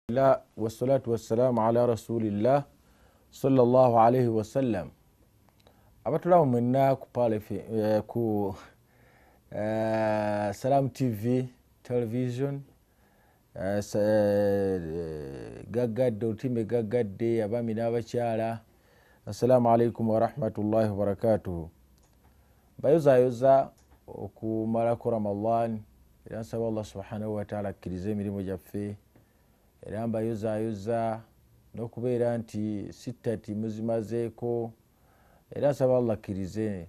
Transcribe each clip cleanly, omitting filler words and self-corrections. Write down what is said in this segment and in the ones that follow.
Alhamdulillah wassalatu wassalamu ala rasulillah sallallahu alaihi wasallam. Abatulamu mwenna ku pale ku Salam TV television, gaggadde olutimbe gaggadde abaami n'abakyala, assalamu alaikum warahmatullahi wabarakatuhu. Mbayozayoza okumalako Ramadan, era nsaba Allah subhanahu wataala akkirize emirimu gyaffe, era mbayozayoza n'okubeera nti sittati muzimazeeko, era nsaba Allah akkirize,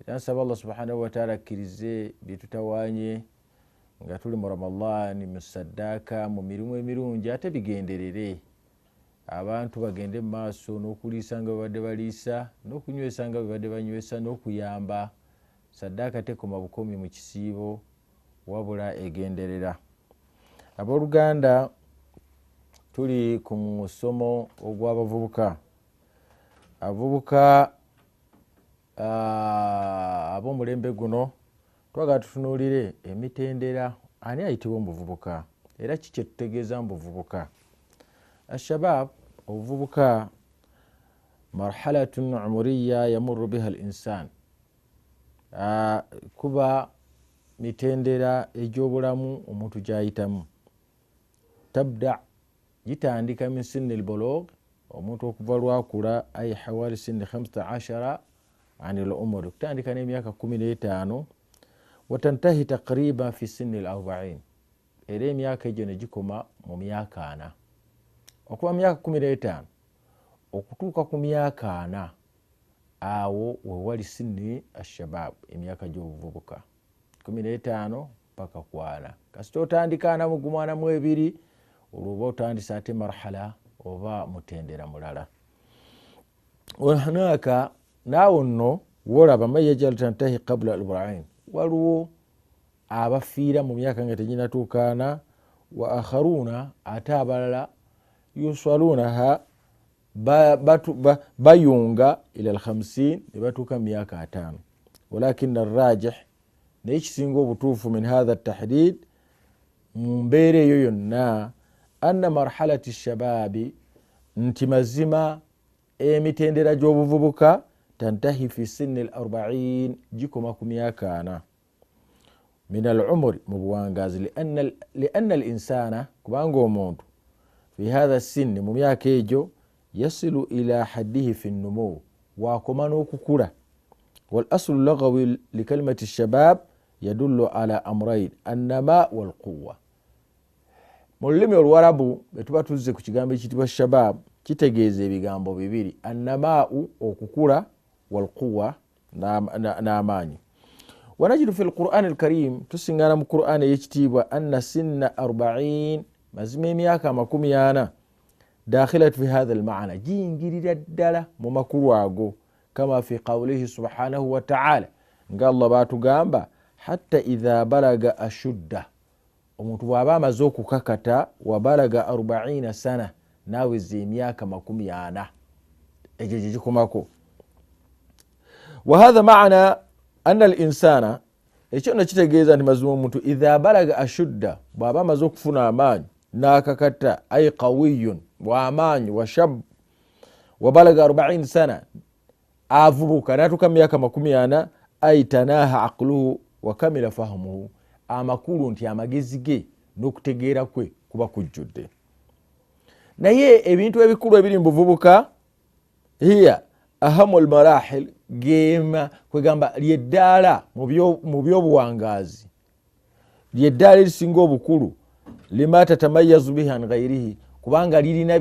era nsaba Allah subhanahu wataala akkirize byetutawanye nga tuli mu Ramadan, mu saddaaka, mu mirimu emirungi, ate bigenderere abantu bagende mu maaso n'okuliisa nga bwe badde baliisa, n'okunywesa nga bwe badde banywesa, n'okuyamba. Saddaaka tekoma bukomi mu kisiibo, wabula egenderera. Abooluganda, tuli ku musomo ogw'abavubuka. Abavubuka ab'omulembe guno twagala tutunuulire emitendera ani ayitibwa omuvubuka, era ki kye tutegeeza mu buvubuka. Ashabab, obuvubuka marhalatun umuriya yamurru biha al insan, kuba mitendera egy'obulamu omuntu gy'ayitamu. Tabda, gitandika min sinni lbolog, omuntu okuva lwakula, ai hawali sinni 15 ani lumuri, okutandika n'emyaka 15, watantahi takriban fi sinni l 40, era emyaka egyo ne gikoma mu myaka 40. Okuva mu myaka 15 okutuuka ku myaka 40, awo wewali sinni ashabab, emyaka gy'obuvubuka 15 paka ku 40. Kasita otandika 41 42, olwo oba otandise ate marhala oba mutendera mulala. Wahunaka, naawo nno wolaba man yajal tantahi qabla al-arbain, waliwo abafiira mu myaka nga teginatuukaana, wa akharuna, ate abalala yusalunaha, bayunga ila al-50, ne batuuka mu myaka 50. Walakin arrajih, naye ekisinga obutuufu min hatha tahdid, mu mbeera eyo yonna, anna marhalati shababi, nti mazima emitendera gy'obuvubuka tantahi fi sinni al 40, gikoma ku myaka 40 min al umri, mu buwangazi. Lianna al insana, kubanga omuntu fi hatha sinni, mu myaka egyo, yasilu ila haddihi fi nnumu, wakoma n'okukula. Wal aslu lagawi likalimati shabab yadullu ala amrain annama walquwa. Mu lulimi oluwarabu bwe tuba tuzze ku kigambo ekiyitibwa shabab, kitegeeza ebigambo bibiri, annamaau okukula, walquwa n'amaanyi. Wanajidu fi lqurani alkarim, tusingana mu Qurani ey'ekitiibwa, anna sinna 40, mazima emyaka 40 dakhilat fi hatha almaana, giyingirira ddala mu makulu ago, kama fi qawlihi subhanahu wataala, nga Allah baatugamba hatta idha balaga ashudda, omuntu bw'aba amaze okukakata, wabalaga 40 sana, naweza emyaka 40, egyo gye gikomako. Wahatha maana anna al insana, ekyo nno kitegeeza nti mazima omuntu idha balaga ashudda, bw'aba amaze okufuna amaanyi n'akakata, ai qawiyun, w'amaanyi, washab, wabalaga 40 sana, avubuka n'atuuka mu myaka 40, ai tanaha aqluhu wakamila fahmuhu, amakulu nti amagezi ge n'okutegeera kwe kuba kujjudde. Naye ebintu ebikulu ebiri mu buvubuka, hiya ahamu almarahil, gema kwegamba lyeddaala mu byobuwangaazi, lyeddaala erisinga obukulu, lima tatamayazu bihi an ghairihi, kubanga lirina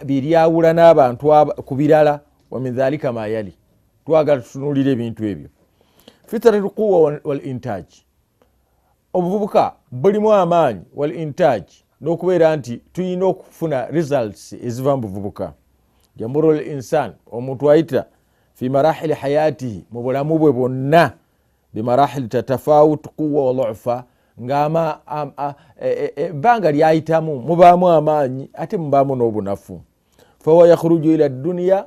byeryawula n'abantu ku birala. Wa min dhalika ma yali, twagala tutunuulire ebintu ebyo. Fitratu lquwa wal intaj, obuvubuka bulimu amaanyi, wal intaj, n'okubeera nti tulina okufuna results eziva mu buvubuka. Yamuru l insan, omuntu ayita fi marahili hayatihi, mu bulamu bwe bwonna, bimarahili tatafawut quwa wa dufa, nga ebbanga lyayitamu mubaamu amaanyi ate mubaamu n'obunafu. Fahuwa yakhruju ila duniya,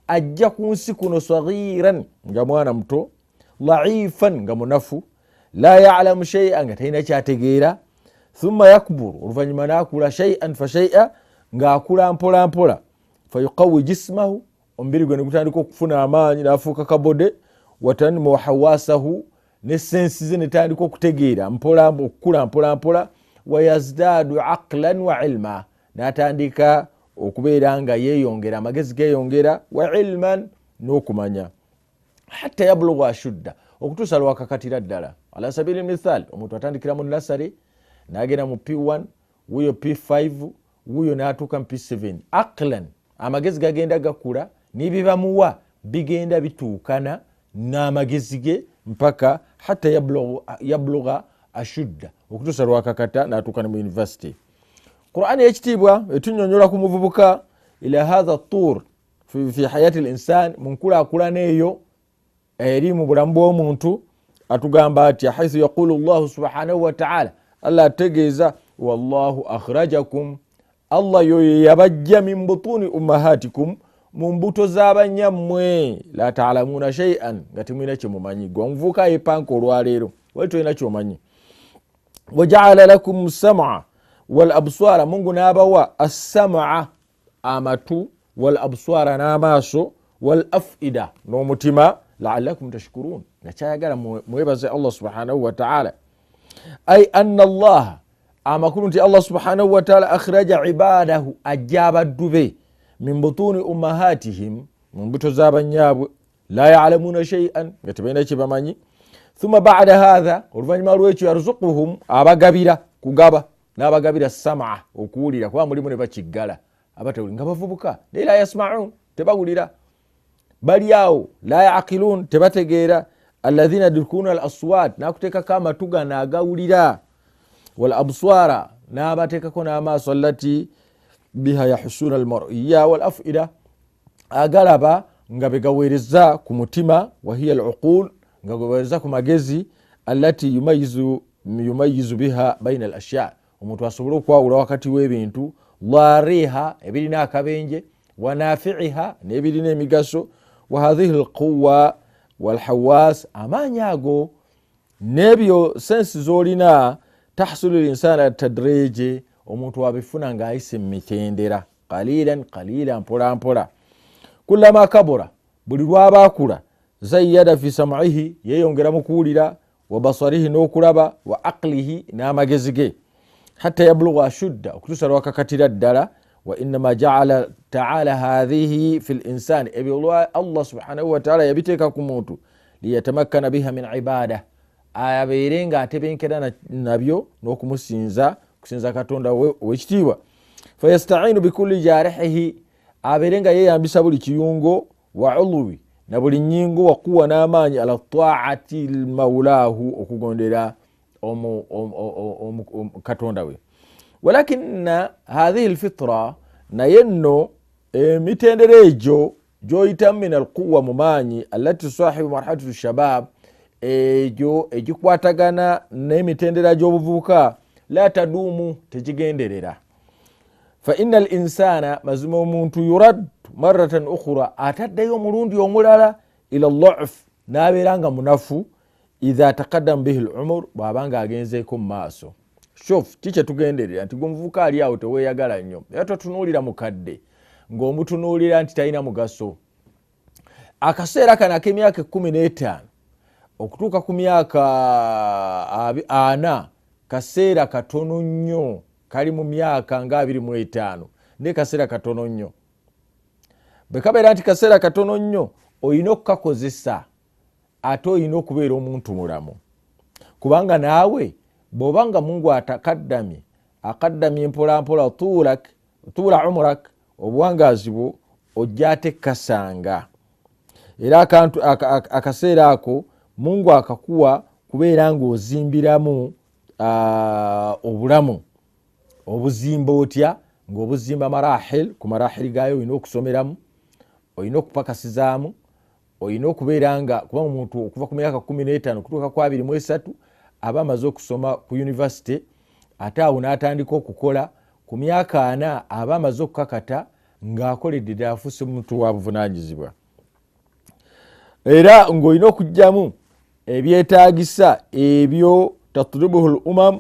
ajja ku nsi kuno saghiran, nga mwana muto, dhaifan, nga munafu, la yalamu shay'an, nga talina kyategeera, thumma yakburu, oluvannyuma n'akula shay'an fa shay'a, Ng'akula mpola mpola, fayuqawi jismahu, omubiri gwe negutandika okufuna amaanyi, nafuuka kabode. Watanmu hawasahu, ne sensi ze netandika okutegeera mpola, okukula mpola mpola. Wayazdaadu aqlan wa ilma, natandika okubeera nga yeyongera, amagezi geyongera, wa ilman, n'okumanya, hatta yablugha ashudda, okutuusa lwakakatira ddala. Ala sabili mithal, omuntu atandikira mu nasary nagenda mu P1, wuyo P5, wuyo natuuka mu P7. Aqlan, amagezi gagenda gakula, nebibamuwa bigenda bituukana n'amagezi ge mpaka hatta yablugha ashudda, okutuusa lwakakata natuuka ne mu university. Qurani ekitiibwa etunyonyola ku muvubuka ila hatha tur fi hayati linsan, mu nkulaakulana eyo eri mu bulamu bw'omuntu. Atugamba atya? Haithu yaqulu llahu subhanahu wataala, Allah ategeeza, wallahu akhrajakum, Allah yoyo yabajja, min butuni ummahatikum, mu mbuto z'abanyammwe, la talamuuna shaian, nga temulina kyemumanyi. Gwe omuvubuka yepanka olwaleero, wali tolina kyomanyi. Wajaala lakum samaa wal abswara, Mungu n'abawa assamaa, amatu, wal abswara, n'amaaso, wal afida, n'omutima, laalakum tashkurun, nga kyayagala mwebaze Allah subhanahu wataala. Ai anna allaha, amakulu nti Allah subhanahu wataala, akhraja ibadahu, ajja abaddu be, min butuni ummahatihim, mu mbuto z'abanyaabwe, la yalamuuna shaian, nga tebalina kyebamanyi. Thumma bada hatha, oluvanyuma lwekyo, yarzukuhum, abagabira kugaba, n'abagabira samaa, okuwulira, kuba mulimu ne bakiggala abatawuli nga bavubuka, naye la yasmaun, tebawulira, bali awo, la yaqilun, tebategeera. Alaina yudrikuuna al aswat, nakuteekako amatu gano agawulira, wal abswara, n'abateekako n'amaaso, allati biha yahusuuna almariya, wal afida, agalaba nga begaweereza ku mutima, wahiya al uqul, nga geweereza ku magezi, allati yumayizu biha baina al ashya, omuntu asobole okwawula wakati w'ebintu, lariha, ebirina akabenje, wanafiiha, n'ebirina emigaso. Wahadhihi lquwa walhawas, amaanyi ago n'ebyo sensi z'olina, tahsulu linsana tadriji, omuntu abifuna ng'ayise mu mitendera, qalilan qalila, mpola mpola. Kulama kabura, buli lwaba akula, zayyada fi sam'ihi, yeyongera mu kuwulira, wa basarihi, n'okulaba, wa aqlihi, n'amagezi ge, hatta yablugha ashudda, okutuusa lwakakatira ddala. Wa innama jaala taala hathihi fi linsani, ebyo Allah subhanahu wataala yabiteeka ku muntu, liyatamakkana biha min ibada, abeere nga atebenkera nabyo n'okumusinza, kusinza Katonda owekitiibwa. Fayastainu bikulli jarihihi, abeere nga yeyambisa buli kiyungo, wa ulwi, na buli nyingo, wa quwa, n'amaanyi, ala taati maulahu, okugondera Katonda we. Walakina hathihi lfitra, naye nno emitendera egyo gyoyitamu, min alquwa, mu maanyi, allati tusahibu marhalatu shabab, egyo egikwatagana n'emitendera gy'obuvubuka, la taduumu, tegigenderera. Fa ina al insana, mazima omuntu, yurad maratan ukhura, ataddeyo omulundi omulala, ila luf, n'abeera nga munafu, idha taqaddama bihi lumur, bw'aba nga agenzeeko mu maaso. Shof ki kyetugenderera nti gwe omuvubuka ali awo teweeyagala nnyo, era totunuulira mukadde ng'omutunuulira nti talina mugaso. Akaseera kano ak'emyaka 15 okutuuka ku myaka 40 kaseera katono nnyo, kali mu myaka nga 25, naye kaseera katono nnyo. Bwe kabeera nti kaseera katono nnyo, olina okukakozesa, ate olina okubeera omuntu mulamu, kubanga naawe bw'oba nga Mungu atakaddamye, akaddamye mpolampola, tuula umurak, obuwangaazi bwo ojja ate kasanga. Era akantu akaseera ako Mungu akakuwa kubeera ng'ozimbiramu obulamu. Obuzimba otya? Ng'obuzimba marahil, ku marahili gaayo olina okusomeramu, olina okupakasizaamu, olina okubeera nga, kuba omuntu okuva ku myaka 15 okutuuka ku 23 aba amaze okusoma ku university, ate awo n'atandika okukola. Ku myaka 40 aba amaze okukakata ng'akoledde ddala, afuuse muntu wa buvunanyizibwa, era ng'olina okugjamu ebyetaagisa ebyo tatlubuhu l umam,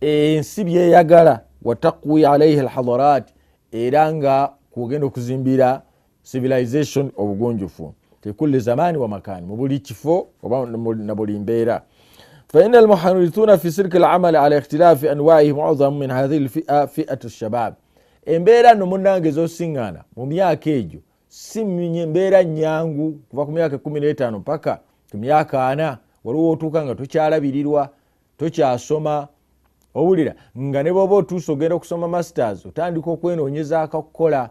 ensi byeyagala, wataqwi alaihi lhadarat. era nga kugenda okuzimbira civilization obugunjufu tekuli zamani wa makani mu buli kifo oba na buli mbeera. فإن المحرثون في سلك العمل على اختلاف أنواعه معظم من هذه الفئة فئة الشباب. Embeera nno munnange z'osiŋŋaana mu myaka egyo si mbeera nnyangu, kuva ku myaka 15 mpaka ku myaka 40 waliwo otuuka nga tokyalabirirwa, tokyasoma, owulira nga ne bw'oba otuuse ogenda okusoma masters otandika okwenoonyezaako okukola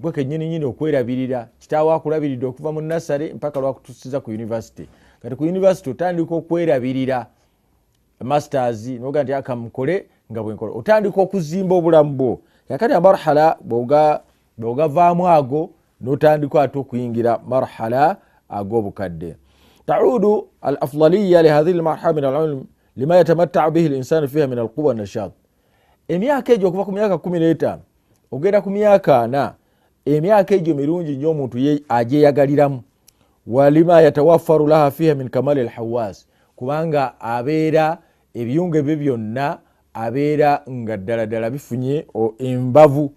gwe kennyininyini okwerabirira. Kitaawo akulabiridde okuva mu nasale mpaka lwakutuusiza ku university. Kati ku university otandika okwerabirira masters noga nti akamukole nga bwenkola, otandika okuzimba obulamu bwo. Kakati amarhala bw'ogavaamu ago n'otandika ate okuyingira marhala ag'obukadde. Taudu al afdaliya lihadhihi lmarhala min alilm lima yatamattau bihi linsanu fiha min alquwa nashat. Emyaka egyo okuva ku myaka 15 ogenda ku myaka 40, emyaka egyo mirungi nnyo omuntu agyeyagaliramu. Walima yatawaffaru laha fiha min kamali alhawas, kubanga abeera ebiyungo ebyo byonna abeera nga ddala ddala bifunye embavu.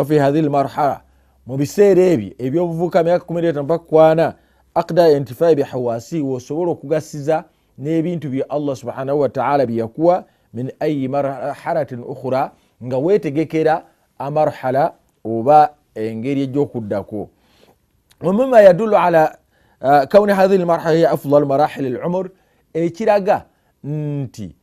Fi hadhihi lmarhala, mu biseera ebyo ebyobuvuka myaka 15 mpaka 40, aqda intifai bihawasi, wosobola okugasiza n'ebintu bya Allah subhanahu wataala byeyakuwa min ayi marhalatin ukhra, nga weetegekera amarhala oba engeri egy'okuddako. Wamima yadullu ala kauni hadhihi lmarhala hiya afdal marahili lumur, ekiraga nti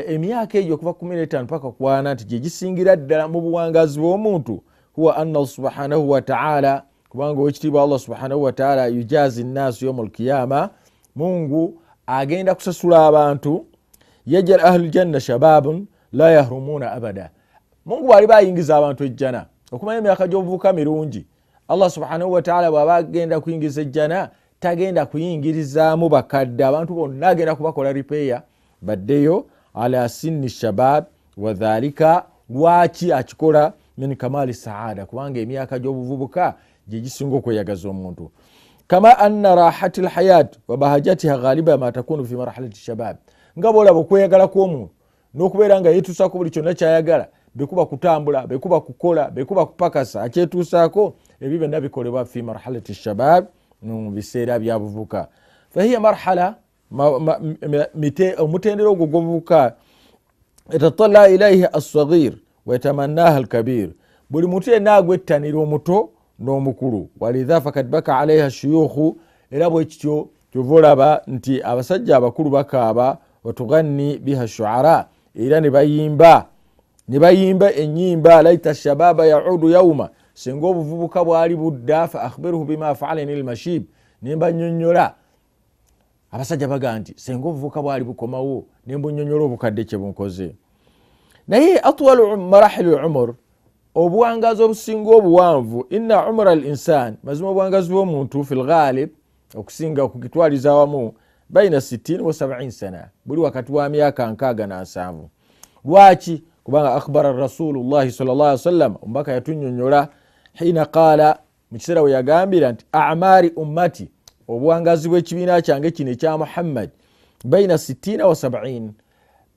emyaka egyo okuva 15 mpaka 40 nti gye gisingira ddala mu buwangazi bw'omuntu, huwa anna subhanahu wataala, kubanga owekitiibwa Allah subhanahu wataala yujazi nnaasu yaumu lkiyama, Mungu agenda kusasula abantu, yajal ahlu ljanna shababun la yahrumuna abada. Mungu bw'aliba ayingiza abantu ejjana, okumanya emyaka gy'obuvuka mirungi, Allah subhanahu wataala bw'aba agenda kuyingiza ejjana tagenda kuyingirizaamu bakadde, abantu bonna agenda kubakola ripeya baddeyo ala sinni shabab. Wadhalika, lwaki akikola? Min kamali saada, kubanga emyaka gy'obuvubuka gye gisinga okweyagaza omuntu. Kama anna rahati lhayat wa bahajatiha ghaliba ma takunu fi marhalati shabab, nga bwolaba okweyagala kw'omuntu n'okubeera nga yeetuusaako buli kyonna kyayagala, bekuba kutambula, bekuba kukola, bekuba kupakasa, akyetuusaako, ebyo byonna bikolebwa fi marhalati shabab, mu biseera bya buvuka. Fahiya marhala, omutendera ogwo gw'obuvuka, etatala ilaihi assaghir wayatamannaha alkabir, buli muntu yenna agwettanira omuto n'omukulu. Walidha fakad baka alaiha shuyukhu, era bwekityo kyova olaba nti abasajja abakulu bakaaba, watughanni biha shuara, era ne bayimba ennyimba, laita shababa yaudu yauma, singa obuvubuka bwali budda, fa akhbiruhu bima faalani lmashib, nemba nnyonnyola. Abasajja baga nti singa obuvubuka bwali bukomawo nembunyonnyola obukadde kye bunkoze. Naye atwalu marahili lumur, obuwangazi obusinga obuwanvu, inna umra al insan, mazima obuwangazi bw'omuntu fi lghalib, okusinga okukitwaliza awamu, baina 60 wa 70 sana, buli wakati wa myaka 67. Lwaki? Kubanga akhbara rasulullahi sal llah sallam, omubaka yatunyonnyola hina qaala, mu kiseera we yagambira nti amari ummati, obuwangazi bw'ekibiina kyange kino ekya Muhammad, baina 60 wa 70,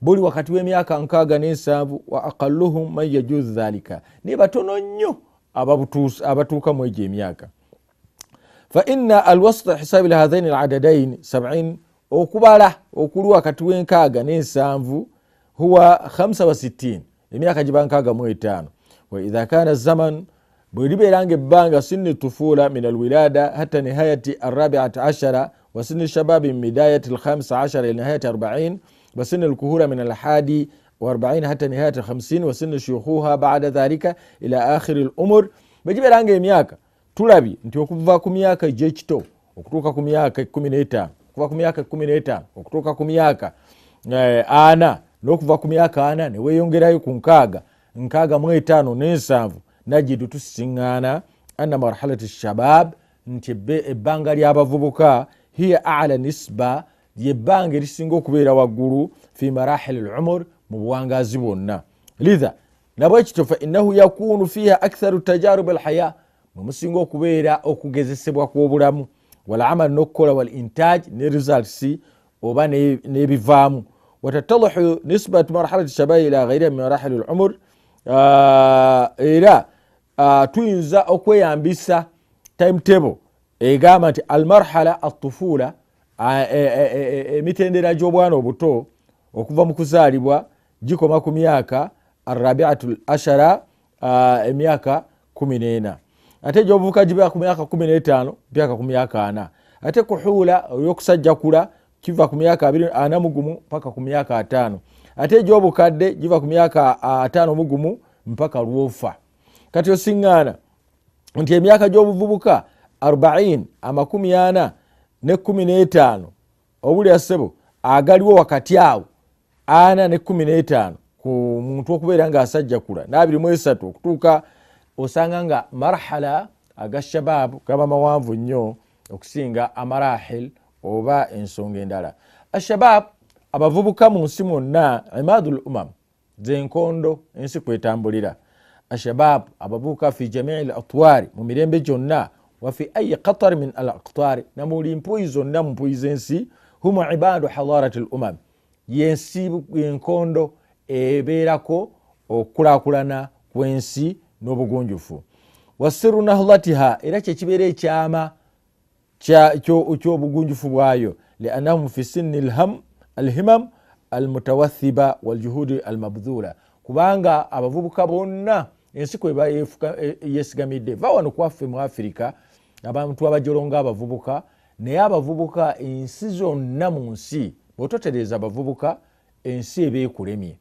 buli wakati w'emyaka 67, wa aqalluhum man yajuzu dhalika, naye batono nnyo abatuuka mu egyo emyaka. Fa inna alwasita hisabi lihadhaini aladadain 70, okubala okuli wakati w'enkaaga n'ensanvu huwa 65, emyaka giba 65. Wa idha kana zaman, bwe libeera nga ebbanga sinni tufuula min alwilada hatta nihayati 14 wa sinni shababi min bidayati 15 ila nihayati 40 wa sinni alkuhura min 41 hatta nihayati 50 wa sinni shuyukhuha bada dhalika ila akhiri lumur, bwe gibeera nga emyaka tulabye nti okuva ku myaka egy'ekito okutuuka ku myaka 15, okuva ku myaka 15 okutuuka ku myaka 40, n'okuva ku myaka 40 ne weeyongerayo ku 65 67, najidu tusisiŋŋaana anna marhalati shabab, nti ebbanga ly'abavubuka hiya ala nisba, lyebbanga erisinga okubeera waggulu fi marahili lumur, mu buwangazi bwonna. Lidha, nabwekityo, fa innahu yakunu fiha aktharu tajarub alhaya, mwemusinga okubeera okugezesebwa kw'obulamu, walamal, n'okukola, walintaj, ne results oba n'ebivaamu. Watatadahu nisbatu marhalati shababi ila ghairiha min marahili lumur. Era tuyinza okweyambisa timetable egamba nti almarhala atufula, emitendera gy'obwana obuto okuva mu kuzaalibwa gikoma ku myaka arabiatu ashara, emyaka 14. Ate egy'obuvubuka giba ku myaka 15 mpaka ku myaka 40. Ate kuhula olw'okusajjakula kiva ku myaka 41 mpaka ku myaka 5. Ate egy'obukadde giva ku myaka 51 mpaka lwofa. Kati osiŋŋaana nti emyaka gy'obuvubuka 40 amakumi ana ne 15 obulya ssebo agaliwo wakati awo 4 ne 15 ku muntu okubeera ng'asajjakula n'23 okutuuka, osanga nga marhala aga shababu gaba mawanvu nnyo okusinga amarahil oba ensonga endala. Ashabab, abavubuka mu nsi mwonna, imadul umam, zenkondo ensi kwetambulira. Ashabab, abavubuka, fi jamii l atwari, mu mirembe gyonna, wa fi ayi qatari min al aqtari, na muli mpuyi zonna mu mpuyi z'ensi, humu ibadu hadarati l umam, yensi enkondo ebeerako okukulakulana kw'ensi n'obugunjufu. Wasiru nahlatiha, era kyekibeera ekyama ky'obugunjufu bwayo, liannahum fi sinni alhimam almutawathiba waljuhudi almabdhula, kubanga abavubuka bonna ensi kweba yesigamidde. Va wano kwaffe mu Afirika abantu abajolonga abavubuka, naye abavubuka ensi zonna mu nsi bw'ototereeza abavubuka ensi eba ekulemye,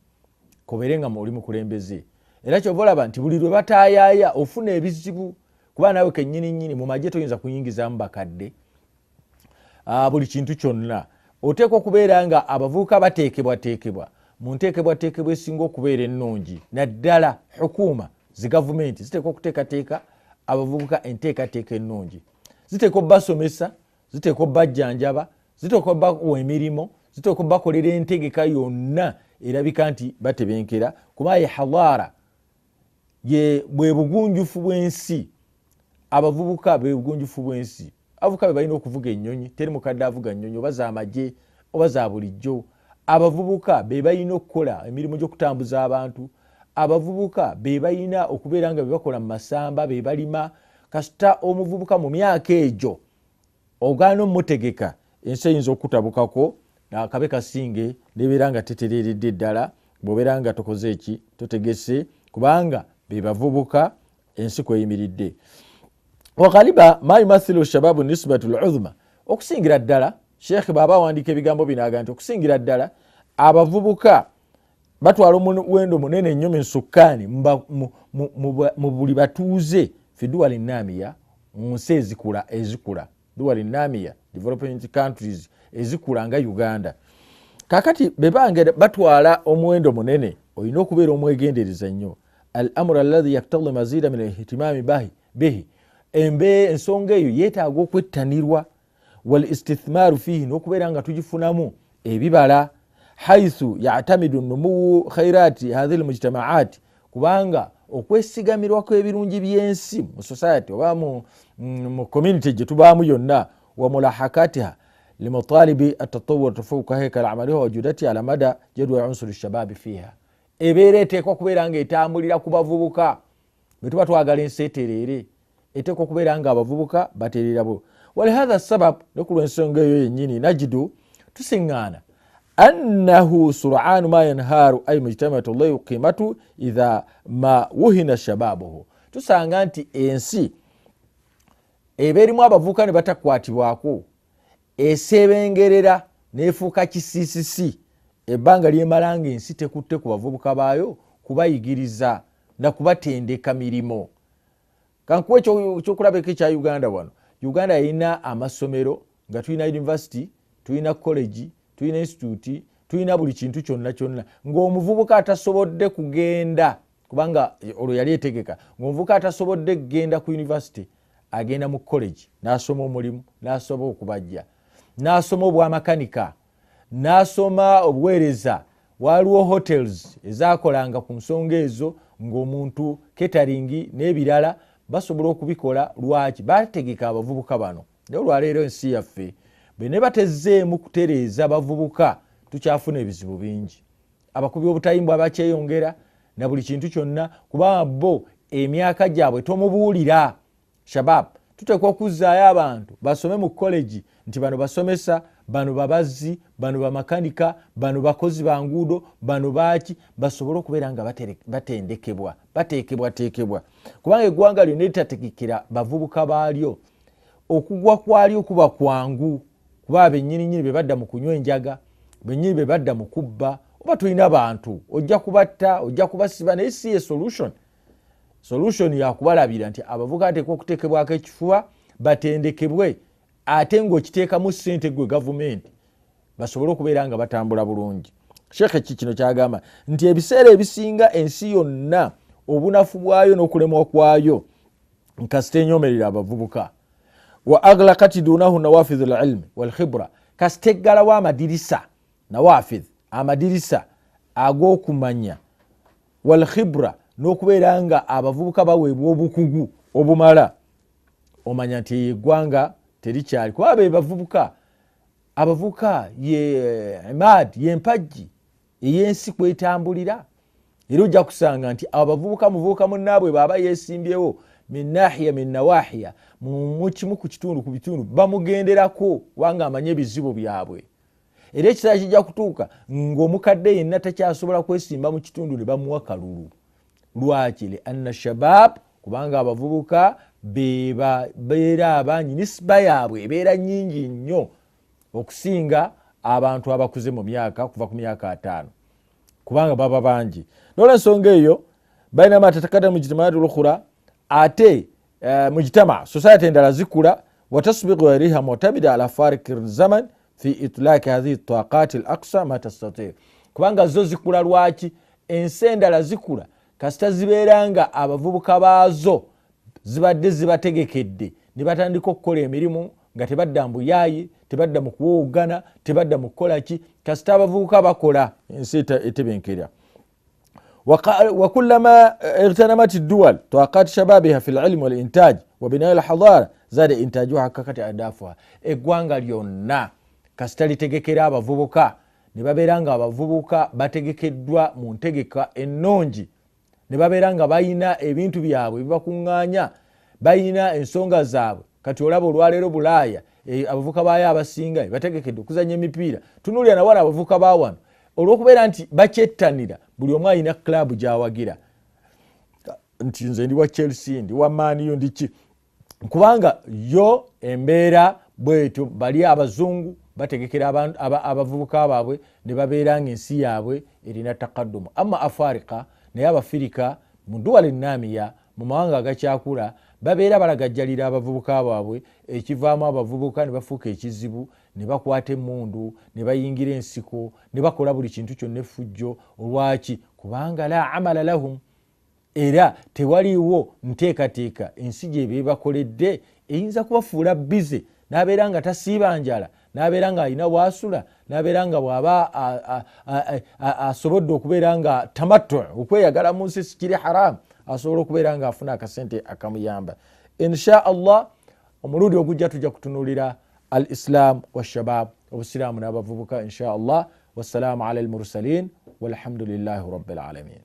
kobeere nga oli mukulembeze. Era kyova olaba nti buli lwe bataayaaya ofuna ebizibu, kuba naawe kennyini nnyini mu magye toyinza kuyingizaamu bakadde. Buli kintu kyonna oteekwa okubeera nga abavubuka bateekebwateekebwa mu nteekebwateekebwa esinga okubeera ennungi, naddala hukuuma zi gavumenti ziteekwa okuteekateeka abavubuka enteekateeka ennungi, ziteekwa obbasomesa, ziteekwa obbajjanjaba, ziteekwa obbawa emirimu, ziteekwa obbakolera entegeka yonna erabika nti batebenkera, kuba ye hadara bwe bugunjufu bw'ensi. Abavubuka bwe bugunjufu bw'ensi. Abavubuka be balina okuvuga ennyonyi, teri mukadde avuga nnyonyi oba z'amagye oba za bulijjo. Abavubuka be balina okukola emirimu gy'okutambuza abantu. Abavubuka be balina okubeera nga be bakola mu masamba, be balima. Kasita omuvubuka mu myaka egyo ogaana omutegeka, ensi eyinza okutabukako akabe kasinge nebeera nga tetereeredde ddala bw'obeera nga tokoze eki, totegese, kubanga be bavubuka ensi kweyimiridde. Waghaliba ma yumathilu shababu nisbatu ludhma, okusingira ddala sheekhe bw'aba awandiika ebigambo bino aga nti okusingira ddala abavubuka batwala omuwendo munene nnyo min sukkaani mu buli batuuze fi duwali namiya, mu nsi ezikula, duwali namiya, development countries ezikula nga Uganda. Kakati bebange batwala omuwendo munene, olina okubeera omwegendereza nnyo. Al amru alladhi yaktadi mazida min alihtimami bihi, ensonga eyo yeetaaga okwettanirwa, wal istithmaru fihi, n'okubeera nga tugifunamu ebibala, haithu yatamidu numuwu khairati hathihi lmujtamaati, kubanga okwesigamirwa kw'ebirungi by'ensi mu society oba mu community gye tubaamu yonna, wa mulahakatiha limutalibi atatawur tafawuka hekala amaliha wajudati ala mada jadwa unsuri shababi fiha, ebeera eteekwa kubeera nga etambulira ku bavubuka. Bwe tuba twagala ensi etereere, eteekwa okubeera nga abavubuka batereera bo. Walihatha sabab, ne ku lw'ensonga eyo yennyini, najidu, tusiŋŋaana, annahu suranu ma yanharu ay mujtamatu llahi qimatu idha ma wuhina shababuhu, tusanga nti ensi eba erimu abavubuka ne batakwatibwako esebengerera nefuuka kisiisisi ebbanga lyemala nga ensi tekutte ku bavubuka baayo kubayigiriza na kubatendeka mirimo. Kankuwa ekyokulabeko ekya Uganda wano. Uganda yalina amasomero, nga tulina university, tulina college, tulina institute, tulina buli kintu kyonna kyonna, ng'omuvubuka atasobodde kugenda, kubanga olwo yali etegeka, ng'omuvubuka atasobodde kugenda ku university agenda mu college n'asoma omulimu, n'asoma okubajja, n'asoma obwamakanika, n'asoma obuweereza. Waliwo hotels ezakolanga ku nsonga ezo, ng'omuntu catering n'ebirala basobola okubikola. Lwaki bategeka abavubuka bano? Naye olwaleero ensi yaffe bwe ne batezzeemu kutereeza bavubuka, tukyafuna ebizibu bingi. Abakubi obutayimbwa bakyeyongera. na buli kintu kyonna, kubanga bo emyaka gyabwe tomubuulira. Shabab, tuteekwa okuzzaayo abantu basome mu college nti bano basomesa, bano babazzi, bano bamakanika, bano bakozi ba nguudo, bano baaki, basobole okubeera nga batendekebwa, bateekebwateekebwa. Kubanga eggwanga lyonna litategekera bavubuka baalyo, okugwa kwalyo kuba kwangu, kuba bennyininyini be badda mu kunywa enjaga, bennyini be badda mu kubba. Oba tulina bantu ojja kubatta, ojja kubasiba, naye si ye solution. Solution yakubalabira nti abavubuka bateekwa okuteekebwako ekifuba, batendekebwe, ate ng'okiteekamu ssente gwe gavumenti, basobole okubeera nga batambula bulungi. Sheekhe ki kino kyagamba nti ebiseera ebisinga ensi yonna obunafu bwayo n'okulemwa kwayo kasita enyomerera abavubuka. Wa aghlaqat dunahu nawafidh alilmi walkhibra, kasita eggalawo amadirisa, nawafidh amadirisa ag'okumanya, walkhibra n'okubeera nga abavubuka baweebwa obukugu obumala, omanya nti eggwanga terikyali. Kuba be bavubuka, abavubuka ye imad, yempajji ey'ensi kwetambulira. Era ojja kusanga nti abavubuka, muvubuka munnaabwe bw'aba yeesimbyewo min nahiya min nawahiya, mu kimu ku kitundu ku bitundu, bamugenderako kubanga amanye ebizibu byabwe. Era ekiseera kijja kutuuka ng'omukadde yenna takyasobola kwesimba mu kitundu ne bamuwa kalulu. Lwaki? Li anna shabab, kubanga abavubuka beera abangi, nisba yaabwe ebeera nnyingi nnyo okusinga abantu abakuze mu myaka kuva ku myaka 5, kubanga baba bangi. N'olwensonga eyo bainama tatakaddamu mujtamaat lukhura, ate mujtama society endala zikula, watasbiqu ghairiha mu'tamida ala fariki zaman fi itlaki hadhihi taqati al-aqsa ma tastati. Kubanga zo zikula. Lwaki ensi endala zikula? Kasita zibeera nga abavubuka baazo zibadde zibategekedde ne batandika okukola emirimu nga tebadda mbuyaayi, tebadda mu kuwoogana, tebadda mu kukola ki. Kasita abavubuka bakola, ensi etebenkera. وكلما اغتنمت الدول طاقات شبابها في العلم والإنتاج وبناء الحضارة زاد إنتاجها حققت أهدافها. Eggwanga lyonna kasita litegekera abavubuka ne babeera nga abavubuka bategekeddwa mu ntegeka ennungi, ne babeera nga balina ebintu byabwe bibakuŋŋaanya, balina ensonga zaabwe. Kati olaba olwaleero Bulaaya abavubuka baayo abasinga bategekedde okuzannya emipiira. Tunuulira na wano abavubuka ba wano, olw'okubeera nti bakyettanira, buli omu alina club gy'awagira, nti nze ndi wa Chelsea, ndi wa Man U, ndi ki, kubanga yo embeera bwetyo. Bali abazungu bategekera abavubuka baabwe ne babeera nga ensi yaabwe erina takaddumu. Amma Afarika, naye Abafirika mu duwala ennaamiya, mu mawanga agakyakula, babeera balagajjalira abavubuka baabwe, ekivaamu abavubuka ne bafuuka ekizibu, ne bakwata emmundu, ne bayingira ensiko, ne bakola buli kintu kyonna effujjo. Olwaki? Kubanga la amala lahum, era tewaliiwo nteekateeka ensi gye bebakoledde eyinza kubafuula bize, n'abeera nga tasiiba njala, n'abeera nga alina waasula, n'abeera nga bw'aba asobodde okubeera nga tamattu, okweyagala mu nsi sikiri haramu, asobola okubeera nga afuna akasente akamuyamba. Insha Allah omulundi ogujja tujja kutunuulira al-islam washabab, obusiraamu n'abavubuka insha Allah. Wassalaamu ala almursalin walhamdulillahi rabbil alamin.